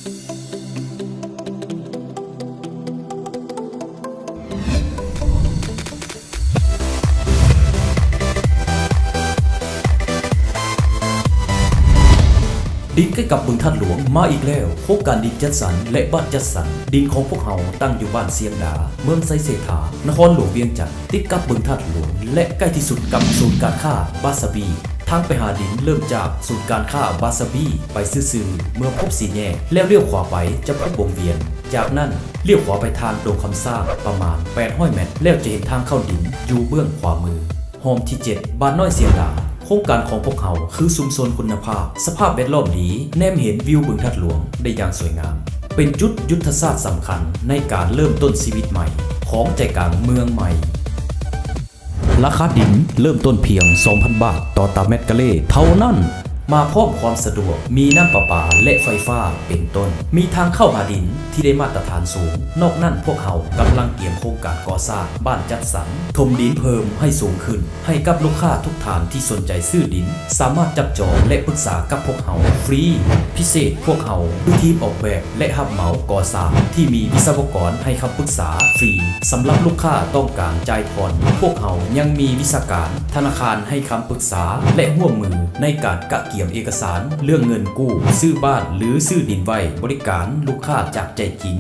ດິນໃກ້ກັບບຶງທາດຫຼວງມາອີກແລ້ວ. ໂຄງການດິນຈັດສັນ ແລະ ບ້ານຈັດສັນ. ດິນຂອງພວກເຮົາຕັ້ງຢູ່ບ້ານຊຽງດາ, ເມືອງໄຊເສດຖາ, ນະຄອນຫຼວງວຽງຈັນ, ຕິດກັບບຶງທາດຫຼວງ ແລະ ໃກ້ທີ່ສຸດກັບສູນການຄ້າບາສະບີ. ທາງໄປຫາດິນເລີ່ມຈາກສູນການຄ້າບາສະບີໄປຊື່ໆ ເມື່ອພົບສີ່ແຍກ ແລ້ວລ້ຽວຂວາໄປຈະພົບວົງວຽນ. ຈາກນັ້ນລ້ຽວຂວາໄປທາງດົງຄຳຊ້າງປະມານແປດຮ້ອຍແມັດ ແລ້ວຈະເຫັນທາງເຂົ້າດິນຢູ່ເບື້ອງຂວາມື. ຮ່ອມທີເຈັດ ບ້ານນ້ອຍຊຽງດາ. ໂຄງການຂອງພວກເຮົາຄືຊຸມຊົນຄຸນນະພາບ, ສະພາບແວດລ້ອມດີ, ແນມເຫັນວິວບຶງທາດຫຼວງໄດ້ຢ່າງສວຍງາມ, ເປັນຈຸດຍຸດທະສາດສຳຄັນໃນການເລີ່ມຕົ້ນຊີວິດໃໝ່ຂອງໃຈກາງເມືອງໃໝ່. ລາຄາດິນເລີ່ມຕົ້ນພຽງສອງພັນບາດຕໍ່ຕາແມັດກາເລເທົ່ານັ້ນ. ມາພ້ອມຄວາມສະດວກ, ມີນ້ຳປະປາ ແລະ ໄຟຟ້າເປັນຕົ້ນ. ມີທາງເຂົ້າຫາດິນທີ່ໄດ້ມາດຕະຖານສູງ. ນອກນັ້ນ, ພວກເຮົາກຳລັງກຽມໂຄງການກໍ່ສ້າງບ້ານຈັດສັນ, ຖົມດິນເພີ່ມໃຫ້ສູງຂຶ້ນ ໃຫ້ກັບລູກຄ້າທຸກທ່ານທີ່ສົນໃຈຊື້ດິນ ສາມາດຈັບຈອງ ແລະ ປຶກສາກັບພວກເຮົາຟຣີ. ພິເສດ, ພວກເຮົາຄືທີມອອກແບບ ແລະ ຮັບເໝົາກໍ່ສ້າງທີ່ມີວິສະວະກອນໃຫ້ຄຳປຶກສາຟຣີສຳລັບລູກຄ້າຕ້ອງການຈ່າຍຜ່ອນ. ພວກເຮົາຍັງມີວິຊາການທະນາຄານໃຫ້ຄຳປຶກສາ ແລະ ຮ່ວມມືໃນການກະກຽມເອກະສານເລື່ອງເງິນກູ້ຊື້ບ້ານ ຫຼື ຊື້ດິນໄວ້ ບໍລິການລູກຄ້າຈາກໃຈຈິງ.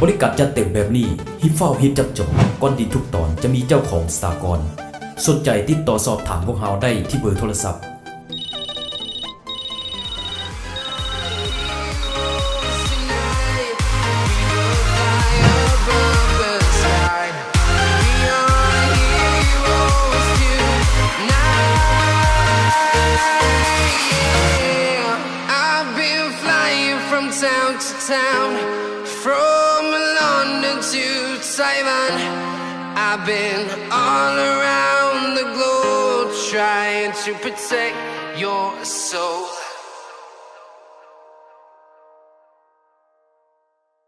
ບໍລິການຈັດເຕັມແບບນີ້, ຮີບຟ້າວຮີບຈັບຈອງ, ກ່ອນດິນທຸກຕອນຈະມີເຈົ້າຂອງສາກອນ. ສົນໃຈຕິດຕໍ່ສອບຖາມພວກເຮົາໄດ້ທີ່ເບີໂທລະສັບ. I've been flying from town to town, from London to Taiwan. I've been all around the globe trying to protect your soul.